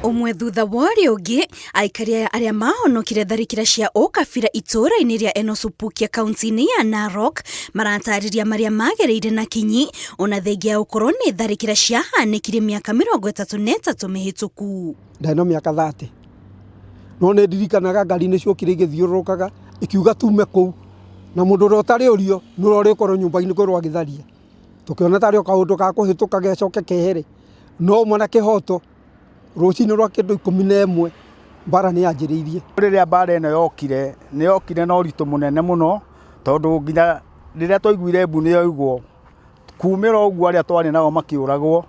Ũmwe thutha wa ũrĩa ũngĩ, aikari aya arĩa mahonokire tharĩkĩra cia ũkabira itũũra-inĩ rĩa Enosupukia kaunti-inĩ ya Narok maratarĩria marĩa magereire na kinyi ona thengia ya gũkorwo nĩ tharĩkĩra ciahanĩkire mĩaka 33 mĩhĩtũku. Ndarĩ na mĩaka 30, no nĩ ndirikanaga ngari nĩ ciokire igĩthiũrũrũkaga ikiuga tume kũu, na mũndũ ũrĩa ũtarĩ ũrio nĩ ũrĩa ũrĩkorwo nyũmba-inĩ kwĩrwo agĩtharia. Tũkĩona tarĩ o kaũndũ ga kũhĩtũka gecoke kehere, no ũma na kĩhoto rũcinĩ rwa kĩndũ 11 mbara nĩ yanjĩrĩirie. Rĩrĩa mbara ĩno yokire, nĩ yokire na ũritũ mũnene mũno, tondũ nginya rĩrĩa twaiguire mbu nĩ yaigwo, kumĩra ũguo arĩa twarĩ nao makĩũragwo,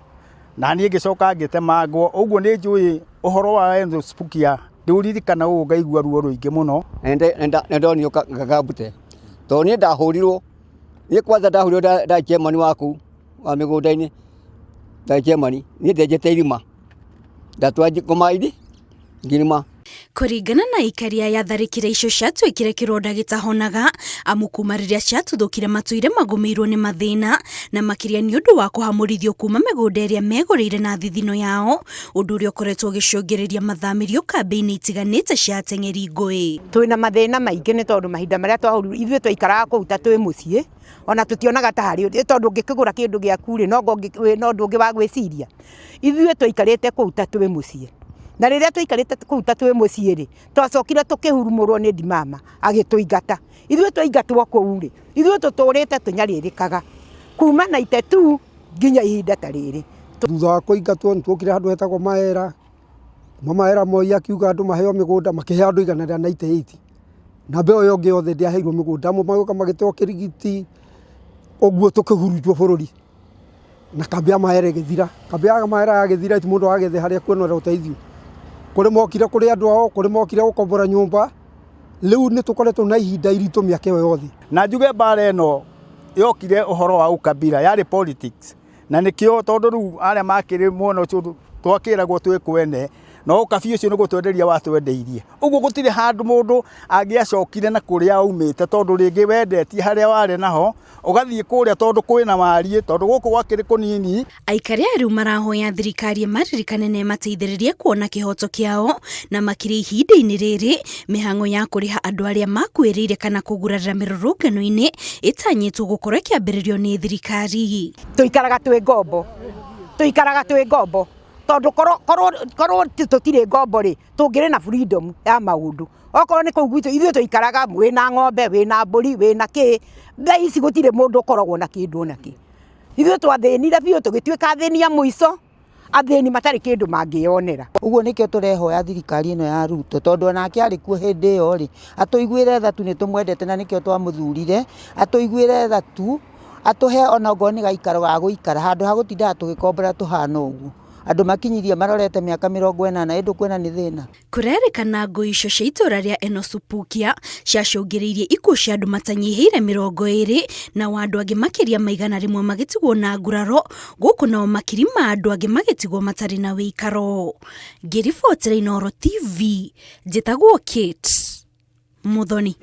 na niĩ ngĩcoka ngĩtemangwo, ũguo nĩ njũĩ ũhoro wa Enzosupukia, ndĩũririkana ũũ ngaigua ruo rũingĩ mũno. Nĩ ndonio gakambute, tondũ niĩ ndahũrirwo, niĩ kwanza ndahũrirwo ndarĩ chairman wa kũu wa mĩgũnda-inĩ, ndarĩ chairman, niĩ ndenjete irima, ndatwara ngoma-inĩ ngĩrĩma. Kũringana na aikari aya, tharĩkĩra icio ciatuĩkire kĩronda gĩtahonaga, amu kuma rĩrĩa ciatuthũkire matũire magũmĩirwo nĩ mathĩna, na makĩria nĩ ũndũ wa kũhamũrithio kuma mĩgũnda ĩrĩa megũrĩire na thithino yao, ũndũ ũrĩa ũkoretwo ũgĩcũngĩrĩria mathamĩrio kambĩ-inĩ itiganĩte cia ateng'eri ngũĩ. Twĩna mathĩna maingĩ nĩ tondũ mahinda marĩa twahũrirwo ithuĩ twaikaraga kũu ta twĩ mũciĩ, ona tũtionaga ta harĩ ũndũ, tondũ ũngĩkĩgũra kĩndũ gĩaku rĩ, no wĩna ũndũ ũngĩ wa gwĩciria. Ithuĩ twaikarĩte kũu ta twĩ mũciĩ, na rĩrĩa twaikarĩte kũu ta twĩ mũciĩ rĩ, twacokire tũkĩhurumũrwo nĩ ndimama agĩtũingata. Ithuĩ twaingatwo kũu rĩ, ithuĩ tũtũrĩte tũnyarirĩkaga kuma 92 nginya ihinda ta rĩrĩ. Thutha wa kũingatwo nĩ tuokire handũ hetagwo Maera, kuma Maera Moi akiuga andũ maheo mĩgũnda, makĩhe andũ 198. Na mbeũ ĩyo ĩngĩ yothe ndĩaheirwo mĩgũnda, amwe magĩũka magĩteo kĩrigiti, ũguo tũkĩhurunjwo bũrũri. Na kambĩ ya Maera ĩgĩthira, kambĩ ya Maera yagĩthira ti mũndũ wagĩthiĩ harĩa kuonera ũteithio. Kũrĩ mokire kũrĩ andũ ao, kũrĩ mokire gũkombora nyũmba, rĩu nĩ tũkoretwo na ihinda iritũ mĩaka ĩyo yothe. Na njuge mbara ĩno yokire ũhoro wa ũkabira, yarĩ politics, na nĩkĩo tondũ rĩu arĩa makĩrĩ mwena ũcio twakĩragwo twĩ kwene, na ũkabi ũcio nĩ gũtwenderia watwendeirie. Ũguo gũtirĩ handũ mũndũ angĩacokire na kũrĩa aumĩte, tondũ rĩngĩ wendetie harĩa warĩ naho, ũgathiĩ kũrĩa tondũ kwĩna wariĩ, tondũ gũkũ gwakĩrĩ kũnini. Aikari aya rĩu marahoya thirikari ĩmaririkane na ĩmateithĩrĩrie kuona kĩhoto kĩao, na makĩria ihinda-inĩ rĩrĩ mĩhang'o ya kũrĩha andũ arĩa makuĩrĩire kana kũgurarĩra mĩrũrũngano-inĩ ĩtanyĩtwo gũkorwo ĩkĩambĩrĩrio nĩ thirikari. Tũikaraga twĩ ngombo, tũikaraga twĩ ngombo, tondũ korwo tũtirĩ ngombo rĩ, tũngĩrĩ na freedom ya maũndũ. Okorwo nĩ kũu gwitũ ithuĩ tũikaraga wĩna ng'ombe, wĩna mbũri, wĩna kĩ, thaa ici gũtirĩ mũndũ ũkoragwo na kĩndũ ona kĩ. Ithuĩ twathĩnire biũ tũgĩtuĩka athĩni a mũico, athĩni matarĩ kĩndũ mangĩyonera. Ũguo nĩkĩo tũrehoya thirikari ĩno ya Ruto, tondũ onake arĩ kuo hĩndĩ ĩyo rĩ, atũiguĩre tha tu, nĩ tũmwendete na nĩkĩo twamũthurire, atũiguĩre tha tu, atũhe ona okorwo nĩ gaikaro ga gũikara, handũ ha gũtindaga tũgĩkombora tũhana ũguo. Andũ makinyirie marorete mĩaka 80, ĩndũ kwĩna nĩ thĩna. Kũrerĩkana ngũĩ icio cia itũũra rĩa Enosupukia ciacũngĩrĩirie ikuũ cia andũ matanyihĩire 20, nao andũ angĩ makĩria ma 100 magĩtigwo na nguraro, gũkũ nao makiri ma andũ angĩ magĩtigwo matarĩ na wĩikaro. Ngĩribotera Inooro TV, njĩtagwo Kate Muthoni.